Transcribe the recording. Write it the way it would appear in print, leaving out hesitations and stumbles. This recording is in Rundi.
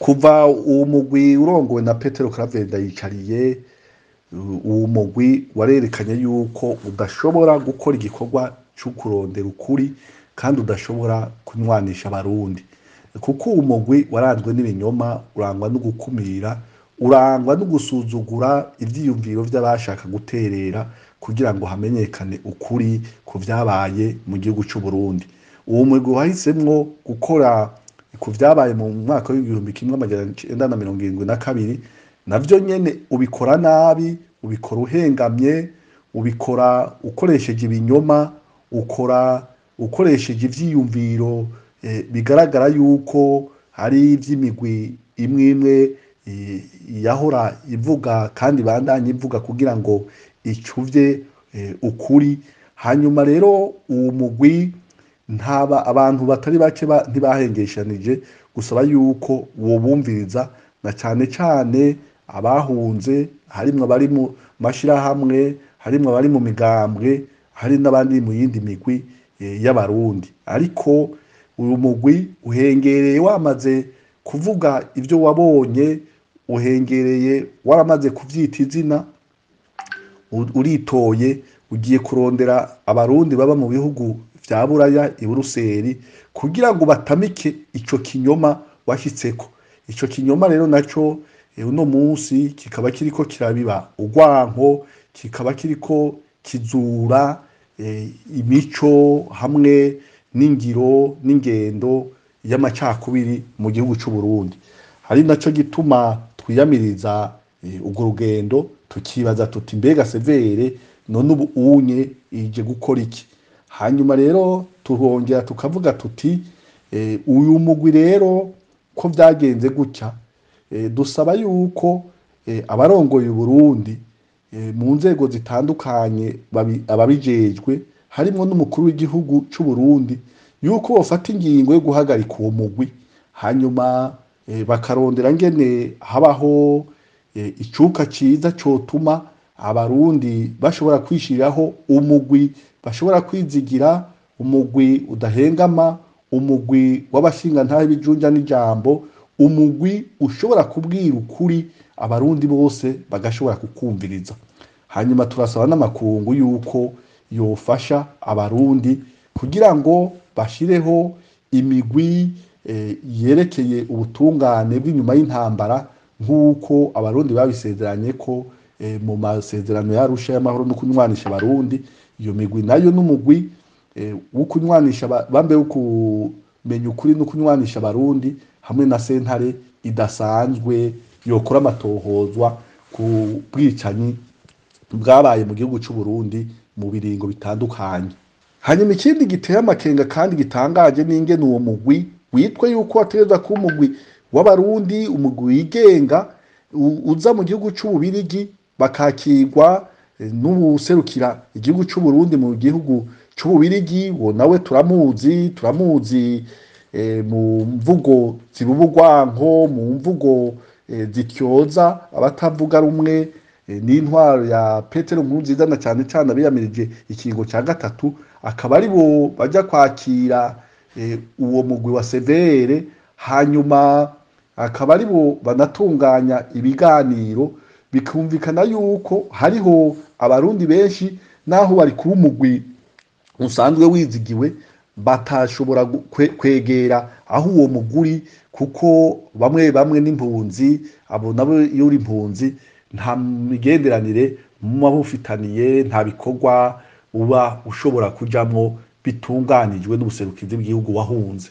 Kuva uwo mugwi urongowe na Petero Claver Ndayicariye, uwo mugwi warerekanye yuko udashobora gukora igikorwa co kurondera ukuri kandi udashobora kunywanisha abarundi, kuko uwo mugwi waranzwe n'ibinyoma, urangwa no gukumira, urangwa no gusuzugura ivyiyumviro vy'abashaka guterera kugira ngo hamenyekane ukuri ku vyabaye mu gihugu c'Uburundi. Uwo mugwi wahisemwo gukora ku vyabaye mu mwaka w'1972, navyo nyene ubikora nabi, ubikora uhengamye, ubikora ukoresheje ibinyoma, ukora ukoresheje ivyiyumviro bigaragara yuko hari ivy'imigwi imwe imwe yahora ivuga kandi ibandanya ivuga kugira ngo icuvye ukuri. Hanyuma rero uwo mugwi ntaba abantu batari bake ntibahengeshanije gusaba yuko wobumviriza, na cane cane abahunze, harimwo abari mu mashirahamwe, harimwo abari mu migambwe, hari n'abandi mu yindi migwi y'abarundi. Ariko uyu mugwi uhengereye wamaze kuvuga ivyo wabonye, uhengereye waramaze kuvyita izina, uritoye, ugiye kurondera abarundi baba mu bihugu vya Buraya, i Buruseli, kugira ngo batamike ico kinyoma washitseko. Ico kinyoma rero naco uno munsi kikaba kiriko kirabiba urwanko, kikaba kiriko kizura imico hamwe n'ingiro n'ingendo y'amacakubiri mu gihugu c'Uburundi. Hari naco gituma twiyamiriza urwo rugendo, tukibaza tuti mbega severe none ubu unye ije gukora iki? Hanyuma rero turongera tukavuga tuti uyu mugwi rero ko vyagenze gutya, dusaba yuko abarongoye Uburundi mu nzego zitandukanye ababijejwe, harimwo n'umukuru w'igihugu c'Uburundi, yuko bofata ingingo yo guhagarika uwo mugwi, hanyuma bakarondera ngene habaho icuka ciza cotuma abarundi bashobora kwishiriraho umugwi bashobora kwizigira, umugwi udahengama, umugwi w'abashingantahe b'ijunja n'ijambo, umugwi ushobora kubwira ukuri abarundi bose bagashobora kukumviriza. Hanyuma turasaba n'amakungu yuko yofasha abarundi kugira ngo bashireho imigwi yerekeye ubutungane bw'inyuma y'intambara, nk'uko abarundi babisezeranye ko mu masezerano y'Arusha y'amahoro no kunywanisha abarundi. Iyo migwi nayo n'umugwi wo kunywanisha bambe wo kumenya ukuri no kunywanisha abarundi, hamwe na sentare idasanzwe yokora amatohozwa ku bwicanyi bwabaye mu gihugu c'Uburundi mu biringo bitandukanye. Hanyuma ikindi giteye amakenga kandi gitangaje n'ingene uwo mugwi witwa yuko wategerezwa kuba umugwi w'abarundi, umugwi wigenga, uza mu gihugu c'Ububirigi bakakirwa n'uwuserukira igihugu c'Uburundi mu gihugu c'Ububirigi. Uwo nawe turamuzi mu mvugo zibuba urwanko, mu mvugo zityoza abatavuga rumwe n'intwaro ya Petero Nkurunziza, na cane cane abiyamirije ikiringo ca gatatu, akaba ari bo baja kwakira uwo mugwi wa severe, hanyuma akaba ari bo banatunganya ibiganiro. Bikumvikana yuko hariho abarundi benshi naho bari kuba umugwi usanzwe wizigiwe batashobora kwegera aho uwo muguri, kuko bamwe bamwe n'impunzi, abo nabo iyo uri impunzi nta migenderanire muba mufitaniye, nta bikorwa uba ushobora kujamwo bitunganijwe n'ubuserukizi bw'igihugu wahunze.